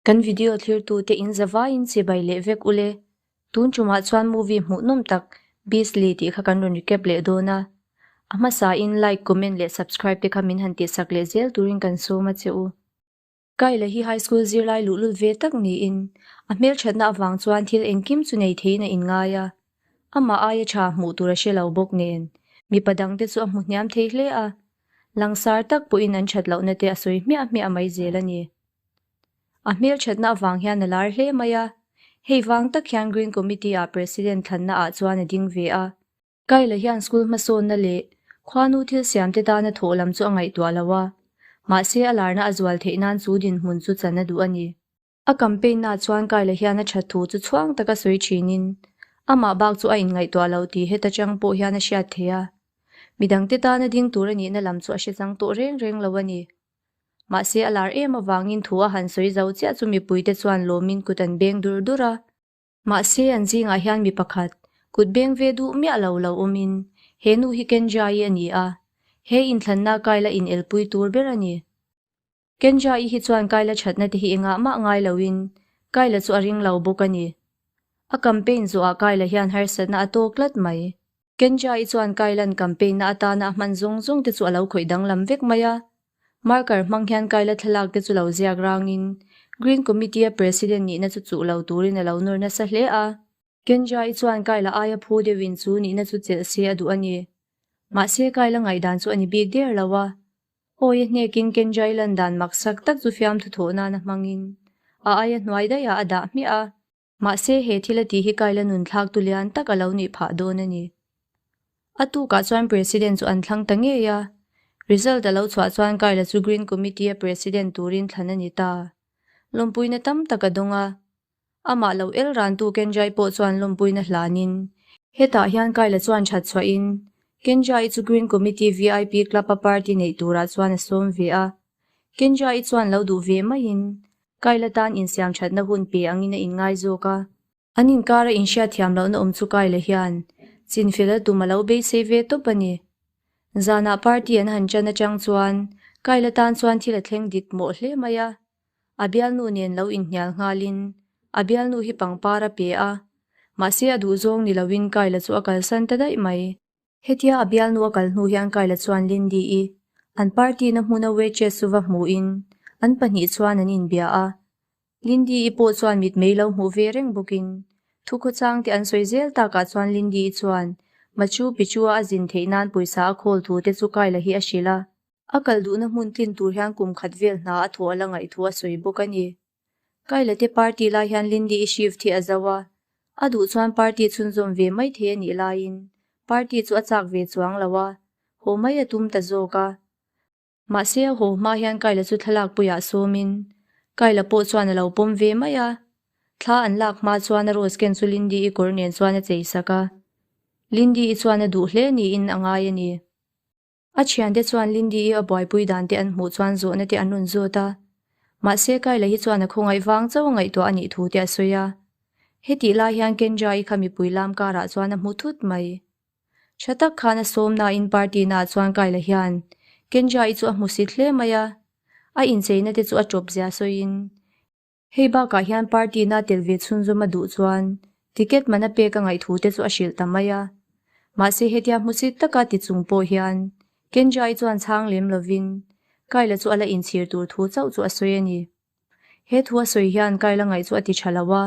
Kan video thlirtute in zavaiin chibai leh vek ule. Tun tumah chuan movie hmuhnawm tak Beastly tih kha kan rawn recap leh dawn a. A hmasain like, comment leh subscribe te kha min han tihsak leh zel turin kan sawm a che u. Kayla hi high school zirlai luhlul ve tak niin a hmelthatna avang chuan thil engkim chu nei theiin a inngai a. Amah aia tha hmuh tur a hre lo bawk nen mipa dangte chu a hmu hniam thei hle a. Langsar tak pawhin an that lohna te a sawi hmiah hmiah mai zel a ni. A hmelthatna avang hian a lar hle mai a, hei vang tak hian Green Committee-ah President thlanna ah chuan a ding ve a. Kayla hian school hmasawnna leh khuanu thil siamte tana thawh lam chu a ngaihtuah lo a, mahse a larna a zual theih nan chu dinhmun chu chan a duh a ni. A campaign-na chuan Kayla hian a that thu chu chhuang taka sawi thinin amah bak chu a inngaihtuah lo tih heta chang pawh hian a hriat theih a, midangte tana ding tur a nihna lam chu a hre chang tawh reng reng lo a ni. Mahse a lar em avangin thu a han sawi zo chiah chu mipuite chuan lawmin kut an beng dur dur a. Mahse an zingah hian mi pakhat, kut beng ve duh miah lo lo awmin he nu hi Kenja-i a ni a, he inthlanna Kyle-a inelpui tur ber a ni. Kenja-i hi chuan Kyle-a thatna te hi engah mah ngai loin Kyle-a chu a ring lo bawk a ni. A campaign zawhah Kyle-a hian harsatna a tawk tlat mai. Kenja-i chuan Kyle-a'n campaign-na atana a hman zawng zawng te chu a lo khawih danglam vek mai a. Marker hmang hian Kyle-a thlalak te chu lo ziak rangin Green Committee-a President nihna chu chuh lo turin a lo nawr nasa hle a. Kenja-i chuan Kyle-a aia phu deuhin chu nihna chu chelh se a duh a ni. Mahse Kyle-a ngaihdan chu a ni bik der lo a. Awi a hnekin Kenja-i lan dan maksak tak chu fiamthu thawh nana hmangin a aia hnuai daihah a dah hmiah a. Mahse he thil a tih hi Kyle-a nun thlaktu lian tak a lo nih phah dawn a ni. A tukah chuan President chu an thlang ta ngei a. Result a lo chhuah chuan Kyle-a chu Green Committee-a President turin thlan a ni ta. Lawmpuina tam tak a dawng a. Amah lo el rantu Kenjai pawh chuan lawmpuina hlanin hetah hian Kyle-a chuan that chhuahin Kenjai chu Green Committee VIP Club-a party neih turah chuan a sawm ve a. Kenjai chuan lo duh ve maiin Kyle tan insiam thatna hun pe angin a inngai zawk a. An inkara inhriatthiam lohna awm chu Kyle hian chinfel a tum a lo beisei ve tawp a ni. Zanah party an han ṭan aṭang chuan Kyle tan chuan thil a thleng dik mawh hle mai a. A bialnu nen lo inhnial nghalin a bialnu hi pangpar a pe a, mahse a duhzawng ni loin Kyle chu a kalsan ta daih mai. Hetia a bialnu a kal hnu hian Kyle chuan Lindy-i an party-na hmuna waitress chu va hmuhin an pahnih chuan an inbia a. Lindy-i pawh chuan mitmei lo hmuh ve reng bawkin thukhawchang te an sawi zel takah chuan Lindy-i chuan Machu Picchu-a a zin theih nan pawisa a khawl thu te chu Kyle hi a hrilh a. A kal duhna hmun tlin tur hian kum khat vel hna a thawh a la ngaih thu a sawi bawk a ni. Kyle te party lai hian Lindy-i shift hi a zo a, a duh chuan party chhunzawm ve mai thei a nih laiin party chu a chak ve chuang lo a, haw mai a tum ta zawk a. Mahse a haw hma hian Kyle chu thlalak puiah sawmin Kyle pawh chuan a lo pawm ve mai a, thla an lak hma chuan a rose ken chu Lindy-i kawr nen chuan a chei sak a, Lindy-i chuan a duh hle niin a ngai a ni. A thiante chuan Lindy-i a buaipui dan te an hmuh chuan zawhna te an rawn zawt a. Mahse Kayla hi chuan a khawngaih vang chauh a ngaihtuah a nih thu te a sawi a. Hetih lai hian Kendra-i kha mipui lam karah chuan a hmu thut mai. Tha tak khan a sawm nain party naah chuan Kayla hian Kendra-i chu a hmusit hle mai a. A incheina te chu a tawp zia sawiin Hei bakah hian party na tel ve chhunzawm a duh chuan ticket man a pek a ngaih thu te chu a hrilh ta mai a. Mahse hetia hmusit taka ti chung pawh hian Kenja-i chuan chhang lem lovin Kyle-a chu a la inchhir tur thu chauh chu a sawi a ni. He thu a sawi hian Kyle-a ngaih chu a ti tha lo a,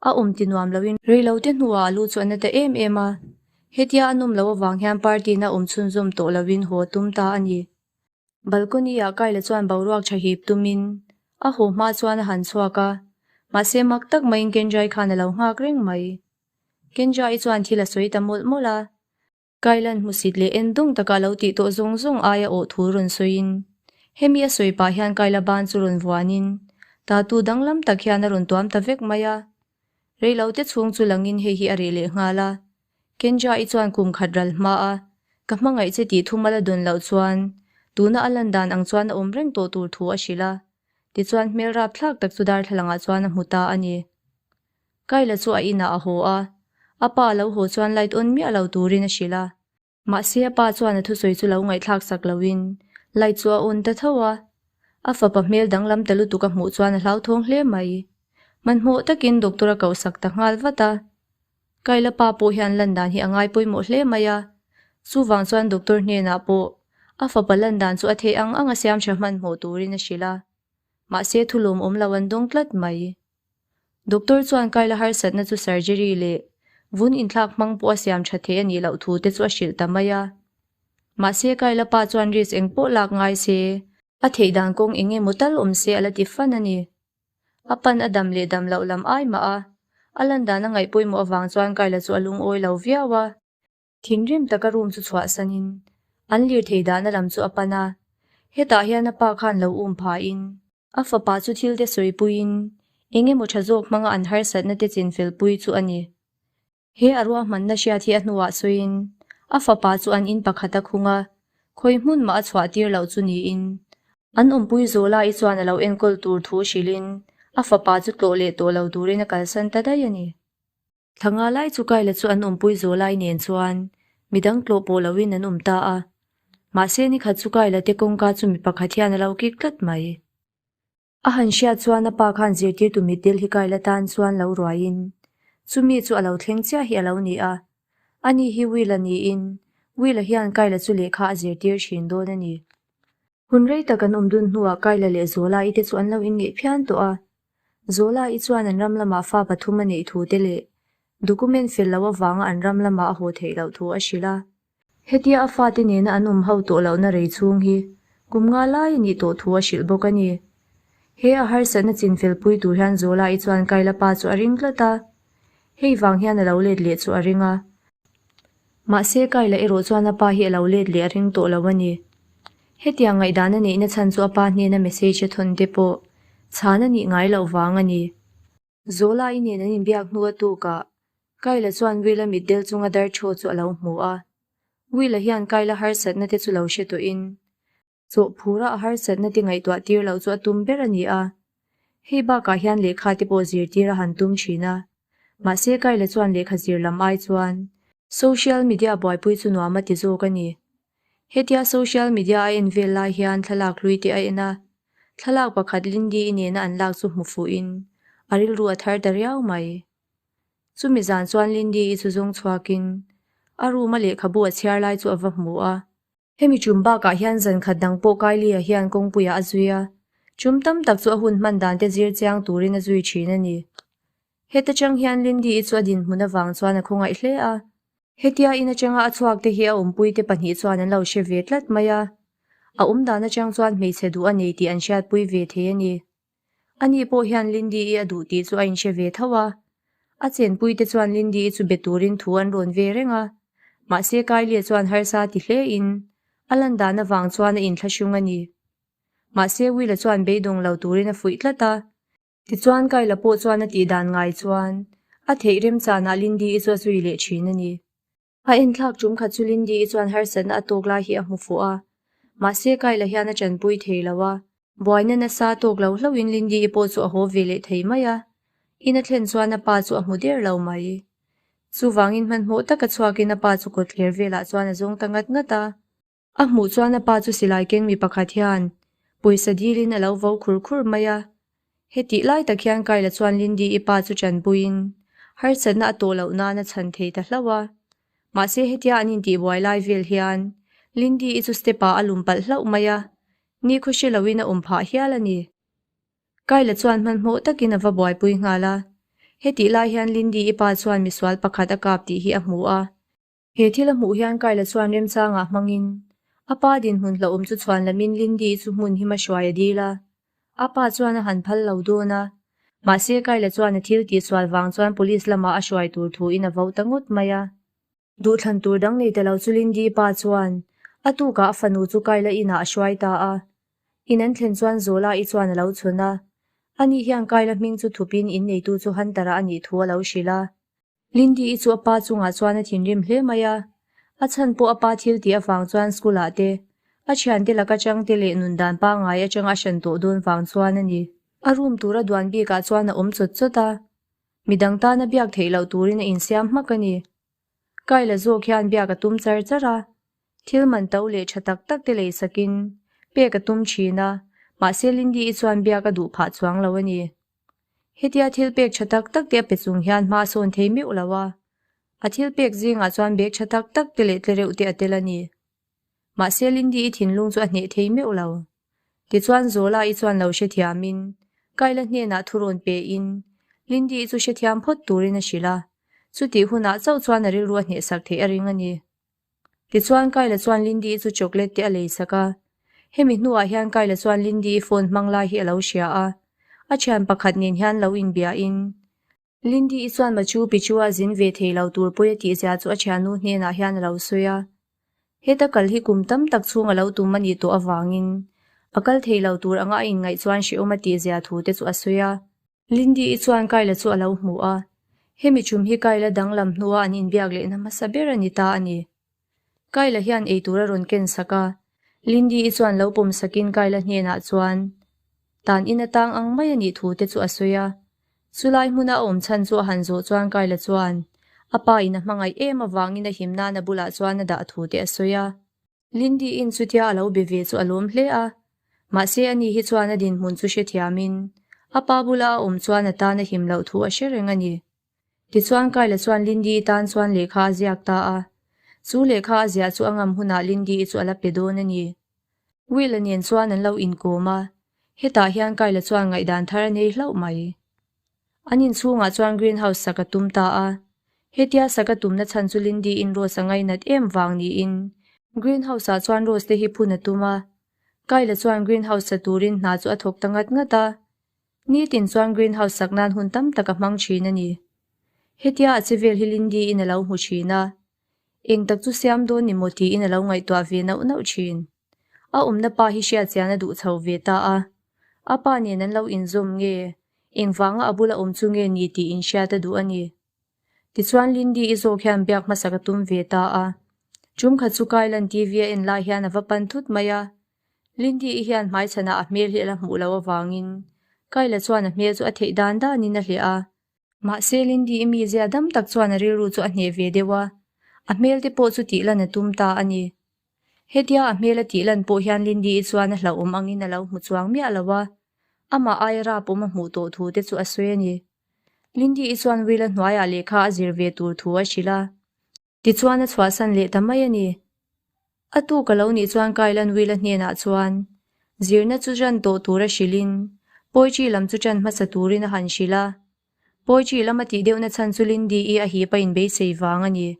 a awm ti nuam loin reilote hnuah a lu chu a na ta em em a. Hetia a nawm loh avang hian party na awm chhunzawm tawh loin haw a tum ta a ni. Balcony-ah Kyle chuan boruak tha hip tumin a haw hma chuan a han chhuak a, mahse mak tak maiin Kenjai khan a lo nghak reng mai. Kenjai chuan thil a sawi ta mawlh mawlh a, Kyle-a'n hmusit leh en dawng taka a lo tih tawh zawng zawng aia awh thu rawn sawiin hemi a sawi pah hian Kyle-a ban chu rawn vuanin tatu danglam tak hian a rawn tuam ta vek mai a. Reilote chhung chu langin hei hi a reh leh nghal a, Kenja-i chuan kum khat ral hma a, ka hmangaih che tih thum a la dawn loh chuan tuna a lan dan ang chuan a awm reng tawh tur thu a hrilh a, tichuan hmel rapthlak tak chu darthlalangah chuan a hmu ta a ni. Kayla chu a inah a haw a, a pa a lo haw chuan light on miah lo turin a hrilh a. Mahse a pa chuan a thusawi chu lo ngaihthlak sak loin light chu a on ta tho a. A fapa hmel danglam ta lutuk a hmuh chuan a hlauthawng hle mai. Hmanhmawh takin doctor a kohsak ta nghal vat a. Kaila pa pawh hian lan dan hi a ngai pawimawh hle mai a. Chuvang chuan doctor hnenah pawh a fapa lan dan chu a theih ang ang a siam tha hmanhmawh turin a hrilh a. Mahse thu lawmawm lo an dawng tlat mai. Doctor chuan Kaila harsatna chu surgery leh vun inthlak hmang pawh a siam tha thei a nih loh thu te chu a hrilh ta mai a. Mahse Kaila pa chuan risk eng pawh lak ngai se, a theih dan kawng eng emaw tal awm se a la ti fan a ni. A pan a dam leh dam loh lam ai mah a, a lan dan a ngaih pawimawh avang chuan Kaila chu a lungawi lo viau a. Thinrim taka room chu chhuahsanin an lirthei dahna lam chu a pan a, hetah hian a pa khan lo um phahin a fapa chu thil te sawipuiin eng emaw tha zawk hmanga an harsatna te chinfelpui chu a ni. He a ruahmanna hriat hi a hnuah sawiin a fapa chu an in pakhat a khung a, khawi hmun mah a chhuah tir loh chu niin an awmpui zawh lai chuan a lo enkawl tur thu hrilhin a fapa chu tlawh leh tawh lo turin a kalsan ta daih a ni. Thla nga lai chu Kaila chu an awmpui zawh lai nen chuan midang tlawh pawh loin an awm ta a. Mahse nikhat chu Kaila te kawngka chu mi pakhat hian a lo kik tlat mai. A han hriat chuan a pa khan zirtirtu mitdel hi Kaila tan chuan lo ruaiin chumi chu a lo thleng chiah hi a lo ni a. Ani hi Will-a niin Will-a hian Kaila chu lehkha a zirtir thin dawn a ni. Hun rei tak an awm dun hnuah Kaila leh Zola-i te chu an lo inngeih phian tawh a. Zola-i chuan an ram lamah fa pathum a neih thu te leh document fel loh avanga an ram lamah a haw theih loh thu a hrilh a. Hetia a fate nena an awm ho tawh lohna rei chhung hi kum nga lai a nih tawh thu a hrilh bawk a ni. He a harsatna chinfel pui tur hian Zola-i chuan Kaila pa chu a ring tlat a. Hei vang hian a lo let leh chu a ring a. Mahse Kaila erawh chuan a pa hi a lo let leh a ring tawh lo a ni. Hetiang ngaihdan a neihna chhan chu a pa hnena message a thawn te pawh chhan a nih ngai loh vang a ni. Zola-i nen an inbiak hnu a tukah Kaila chuan Will-a mitdel chunga darthaw chu a lo hmu a. Will-a hian Kaila harsatna te chu lo hre tawhin Chawhphura a harsatna te ngaihtuah tir loh chu a tum ber a ni a. Hei bakah hian lehkha te pawh zirtir a han tum thin a. Mahse Kaila chuan lehkha zir lam ai chuan social media buaipui chu nuam a ti zawk a ni. Hetia social media a en vel lai hian thlalak hlui te a en a. Thlalak pakhat Lindy-i nena an lak chu hmu fuhin a rilru a thar ta riau mai. Chumi zan chuan Lindy-i chu zawng chhuakin a room a lehkhabu a chhiar lai chu a va hmu a. Hemi tum bakah hian zan khat dang pawh Kylie-a hian kawngpuiah a zui a, tum tam tak chu a hun hman dan te zir chiang turin a zui thin a ni. Heta chang hian Lindy-i chu a dinhmun avang chuan a khawngaih hle a. Hetia in atanga a chhuak te hi a awmpui te pahnih chuan an lo hre ve tlat mai a, a awm dan atang chuan hmeichhe duh a nei tih an hriatpui ve thei a ni. Ani pawh hian Lindy-i a duh tih chu a inhre ve tho a. A chenpui te chuan Lindy-i chu be turin thu an rawn ve reng a. Mahse Kylie chuan harsa ti hle in a lan dan avang chuan a inthlahrung a ni. Mahse Will-a chuan beidawng lo turin a fuih tlat a. Tichuan Kyla pawh chuan a tih dan ngai chuan a theih remchanah Lindy-i chu a zui leh thin a ni. A enthlak tum khat chu Lindy-i chuan harsatna a tawk lai hi a hmu fuh a, mahse Kyle-a hian a tanpui thei lo a. Buaina nasa tawk lo hlauhin Lindy-i pawh chu a haw ve leh thei mai a, in a thlen chuan a pa chu a hmu der lo mai. Chuvangin hmanhmawh taka chhuakin a pa chu kawtthler velah chuan a zawng ta ngat ngat a. A hmuh chuan a pa chu silai keng mi pakhat hian pawisa dilin a lo vo khur khur mai a. Hetih lai tak hian Kyla chuan Lindy-i pa chu tanpuiin harsatna a tawh loh nan a chhan thei ta hlauh a. Mahse hetia an intihbuai lai vel hian Lindy-i chu step-ah a lum palh hlauh mai a, nikhaw hre loin a awm phah hial a ni. Kyla chuan hmanhmawh takin a va buaipui nghal a. Hetih lai hian Lindy-i pa chuan misual pakhat a kap tih hi a hmu a. He thil a hmuh hian Kyla chuan remchangah hmangin a pa dinhmun hlauhawm chu chhuan lamin Lindy chu hmun hima hruai a dil a. A pa chuan a han phal lo dawn a. Mahse Kyla chuan a thil tihsual vang chuan police lamah a hruai tur thuin a vo ta ngawt mai a. Duhthlan tur dang nei ta lo chu Lindy pa chuan a tukah a fanu chu Kyla inah a hruai ta a. In an thlen chuan Zola-i chuan a lo chhun a. Ani hian Kyla hming chu thupin inneitu chu Hunter-a a nih thu a lo hrilh a. Lindy-i chu a pa chungah chuan a thinrim hle mai a, a chhan pawh a pa thil tih avang chuan school-ah te, a thiante laka changte leh nun dan pangngai atanga a hran tawh dawn vang chuan a ni. A room tura duan bikah chuan a awm chawt chawt a, midang tana biak theih loh turin a insiam hmak a ni. Kyla zawk hian biak a tum char char a, thil man to leh tha tak tak te lei sakin pek a tum thin a, Mahse Lindy-i chuan biak a duh phah chuang lo a ni. Hetia thil pek tha tak tak te a pe chung hian hma a sawn thei meuh lo a. A thil pek zingah chuan bag tha tak tak te leh tlereuh te a tel a ni. Mahse Lindy-i thinlung chu a hneh thei meuh lo. Tichuan Zola-i chuan lo hrethiamin Kayla hnenah thurawn pein Lindy-i chu hrethiam phawt turin a hrilh a. Chutih hunah chauh chuan a rilru a hnehsak theih a ring a ni. Tichuan Kayla chuan Lindy-i chu chocolate te a lei sak a. Hemi hnuah hian Kayla chuan Lindy-i phone hmang lai hi a lo hria a. A thian pakhat nen hian lo inbiahin Lindy-i chuan Machu Picchu-a zin ve thei lo tur pawi a tihzia chu a thiannu hnenah hian a lo sawi a. Heta kal hi kum tam tak chhung a lo tum a nih tawh avangin a kal thei lo tur anga a inngaih chuan hrehawm a tihzia thu te chu a sawi a. Lindy-i chuan Kyle-a chu a lo hmu a, hemi chum hi Kyle-a danglam hnua an inbiak lehna hmasa ber a ni ta a ni. Kyle-a hian eitur a rawn ken sak a, Lindy-i chuan lo pawm sakin Kyle-a hnenah chuan tan in atang ang mai a nih thu te chu a sawi a. Chulai hmuna a awm chhan chu a han zawh chuan Kyle-a chuan a pa in a hmangaih em avangin a him nan a bulah chuan a dah thu te a sawi a. Lindy-in chutia a lo be ve chu a lawm hle a, mahse ani hi chuan a dinhmun chu hrethiamin a pa bula a awm chuan a tan a him loh thu a hre reng a ni. Tichuan Kyle-a chuan Lindy-i tan chuan lehkha a ziak ta a, chu lehkha a ziah chu a ngam hunah Lindy-i chu a la pe dawn a ni. Will-a nen chuan an lo inkawm a, hetah hian Kyle-a chuan ngaihdan thar a nei hlauh mai. An inchhungah chuan greenhouse sak a tum ta a. Hetia sak a tumna chhan chu Lindy-in Rose a ngainat em vang niin greenhouse-ah chuan Rose te hi phun a tum a. Kyle-a chuan greenhouse sa turin hna chu a thawk ta ngat ngat a. Nitin chuan greenhouse sak nan hun tam tak a hmang thin a ni. Hetia a che vel hi Lindy-in a lo hmu thin a. Eng tak chu siam dawn ni maw tiin a lo ngaihtuah ve nauh nauh thin. A awmna pa hi hriatchian a duh chho ve ta a. A pa nen an lo inzawm nge, engvanga a bula awm chu nge ni tih inhriat a duh a ni. Tichuan Lindy-i zawk hian biak hmasak a tum ve ta a. Tum khat chu Kailan TV a en lai hian a va pan thut mai a. Lindy-i hian hmaichhanah a hmel hi a la hmuh loh avangin Kaila chuan a hmel chu a theih dan danin a hliah a. Mahse Lindy-i mizia dam tak chuan a rilru chu a hneh ve deuh a, a hmel te pawh chu tih lan a tum ta a ni. Hetia a hmel a tih lan pawh hian Lindy-i chuan a hlauhawm angin a lo hmu chuang miah lo a, amah aia rapawm a hmuh tawh thu te chu a sawi a ni. Lindy-i chuan Will-a hnuaiah lehkha a zir ve tur thu a hrilh a. Tichuan a chhuahsan leh ta mai a ni. A tuk a lo nih chuan Kailan Will-a hnenah chuan zirna chu ṭan tawh tur a hrilhin poetry lam chu ṭan hmasa turin a han hrilh a. Poetry lama tih deuhna chhan chu Lindy-i a hip a inbeisei vang a ni.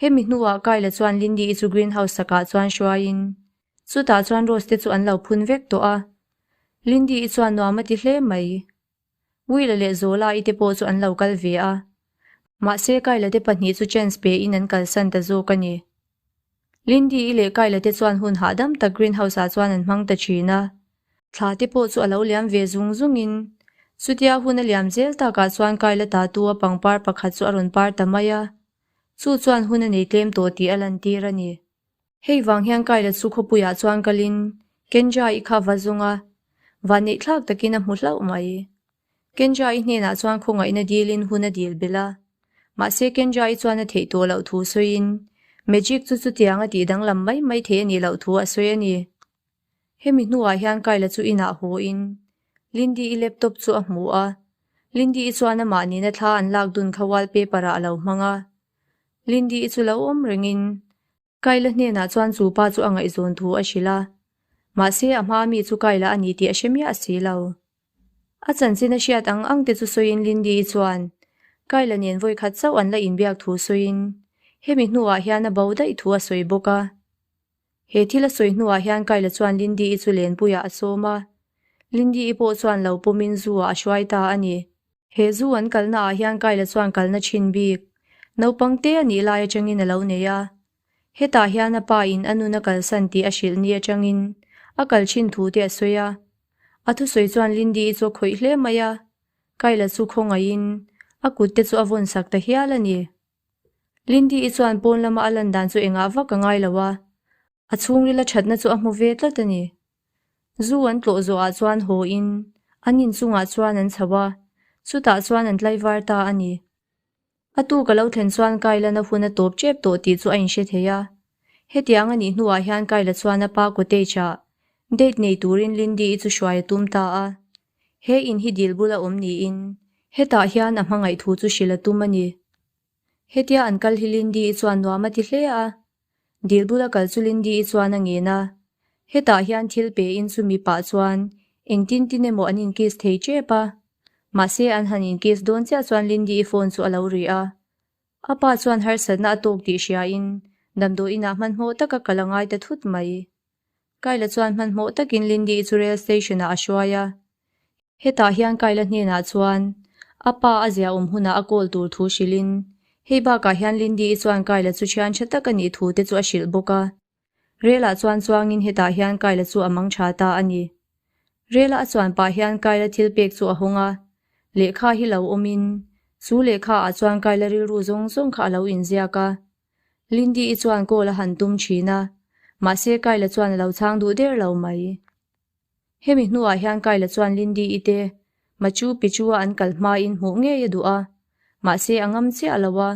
Hemi hnuah Kyle-a chuan Lindy-i chu greenhouse sakah chuan hruaiin chutah chuan rose te chu an lo phun vek tawh a. Lindy-i chuan nuam a ti hle mai. Will-a leh Zola-i te pawh chu an lo kal ve a. Mahse Kyle-a te pahnih chu chance pe-in an kalsan ta zawk a ni. Lindy-i leh Kyle-a te chuan hun hahdam tak greenhouse-ah chuan an hmang ta thin a. Thla te pawh chu a lo liam ve zung zungin chutia hun a liam zel takah chuan Kyle-a tatu a pangpar pakhat chu a rawn par ta mai a. Chu chuan hun a nei tlem tawh tih a lantir a ni. Hei vang hian Kyle-a chu khawpuiah chuan kalin Kenja-i kha va zung a, vanneih thlak takin a hmu hlauh mai. Kenja-i hnenah chuan khawngaihna dilin hun a dil belh a. Mahse Kenja-i chuan a theih tawh loh thu sawiin Magic chu chutiang a tih danglam mai mai thei a nih loh thu a sawi a ni. Hemi hnuah hian Kyle-a chu inah haw-in Lindy-i laptop chu a hmu a. Lindy-i chuan amah nena thla an lak dun kha wallpaper-ah a lo hmang a. Lindy-i chu lo awm rengin Kyle-a hnenah chuan chu pa chu a ngaihzawn thu a hrilh a, mahse a hma mi chu Kyle-a a ni tih a hre miah si lo. A chanchin a hriat ang ang te chu sawiin Lindy-i chuan Kyle-a nen vawi khat chauh an la inbiak thu sawiin hemi hnuah hian a bo daih thu a sawi bawk a. He thil a sawi hnuah hian Kyle-a chuan Lindy-i chu lenpuiah a sawm a, Lindy-i pawh chuan lo pawmin zu-ah a hruai ta a ni. He zu an kalna ah hian Kyle-a chuan kalna thin bik, naupang te a nih lai atangin a lo nei a. Hetah hian a pa in a nun a kalsan tih a hrilh ni atangin a kal thin thu te a sawi a. A thusawi chuan Lindy-i chu a khawih hle mai a, Kyle-a chu khawngaihin a kut te chu a vawn sak ta hial a ni. Lindy-i chuan pawn lama a lan dan chu engah vak a ngai lo a, a chhungril a thatna chu a hmu ve tlat a ni. Zu an tlawh zawhah chuan haw in an inchungah chuan an chho a, chutah chuan an tlaivar ta a ni. A tu ka lo thlen chuan Kyle-an a hun a tawp tep tawh tih chu a inhre thei a. Hetiang a nih hnuah hian Kyle-a chuan a pa cottage-ah. Date nei turin Lindy-i chu hruai a tum ta a. He in hi dil bula awm niin hetah hian a hmangaih thu chu hrilh a tum a ni. Hetia an kal hi Lindy-i chuan nuam a ti hle a. Dil bula kal chu Lindy-i chuan a ngen a. Hetah hian thil pe in chu mipa chuan engtin tin emaw an inkiss thei tep a. Mahse an han inkiss dawn chiah chuan Lindy-i phone chu a lo ri a. A pa chuan harsatna a tawk tih hriain damdawi inah hmanhmawh taka kal a ngai ta thut mai. Kyla chuan hmanhmawh takin Lindy-i chu rail station-ah a hruai a. Hetah hian Kyla hnenah chuan a pa a zia awm hunah a call tur thu hrilhin, hei bakah hian Lindy-i chuan Kyla chu thian tha tak a nih thu te chu a hrilh bawk a. Rel-ah chuan chuangin hetah hian Kyla chu a mang tha ta a ni. Rel-a a chuan pah hian Kyla thil pek chu a hawng a, lehkha hi lo awmin chu lehkha ah chuan Kyla rilru zawng zawng kha a lo inziak a. Lindy-i chuan call a han tum thin a, mahse Kyla chuan a lo chhang duh der lo mai. Hemi hnuah hian Kyla chuan Lindy-i te Machu Picchu-a an kal hmain hmuh ngei a duh a, mahse a ngam chiah lo a.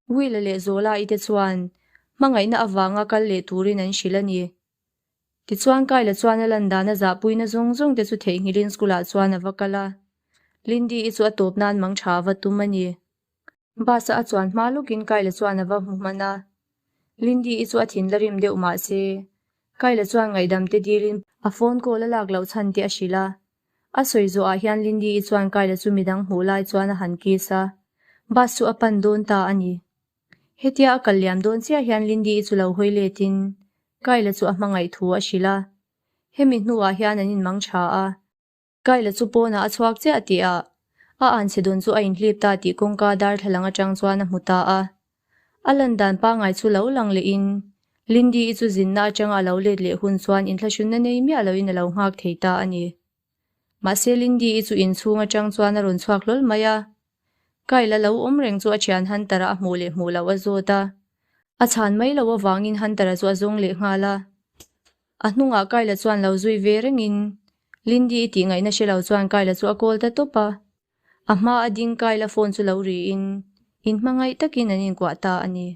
Will-a leh Zola-i te chuan hmangaihna avanga kal leh turin an hrilh a ni. Tichuan Kyla chuan a lan dan a zahpuina zawng zawng te chu theihnghilhin school-ah chuan a va kal a. Lindy-i chu a tawp nan mang tha a va tum a ni. Bus-a a chuan hma lawkin Kyla chuan a va hmu hman a. Lindy-i chu a thin la rim deuh mah se, Kyla chuan ngaihdam te dilin a phone call a lak loh chhan te a hrilh a. A sawi zawhah hian Lindy-i chuan Kyla chu midang hmuh lai chuan a han kiss a, bus chu a pan dawn ta a ni. Hetia a kal liam dawn chiah hian Lindy-i chu lo hawi letin Kyla chu a hmangaih thu a hrilh a. Hemi hnuah hian an inmang tha a. Kyla chu pawnah a chhuak chiah tih ah a anchhe dawn chu a inhlip ta tih kawngka darthlalang atang chuan a hmu ta a. A lan dan pangngai chu lo lang lehin Lindy-i chu zinna atanga a lo let leh hun chuan inthlahrunna nei miah loin a lo nghak thei ta a ni. Mahse Lindy-i chu inchhung atang chuan a rawn chhuak hlawl mai a. Kyla lo awm reng chu a thian Hunter-a a hmuh leh hmuh loh a zawt a. A chhan mai loh avangin Hunter-a chu a zawng leh nghal a. A hnungah Kyla chuan lo zui ve rengin Lindy i tih ngaihna hre lo chuan Kyla chu a call ta tawp a. A hma a ding Kyla phone chu lo riin inhmangaih takin an inkuah ta a ni.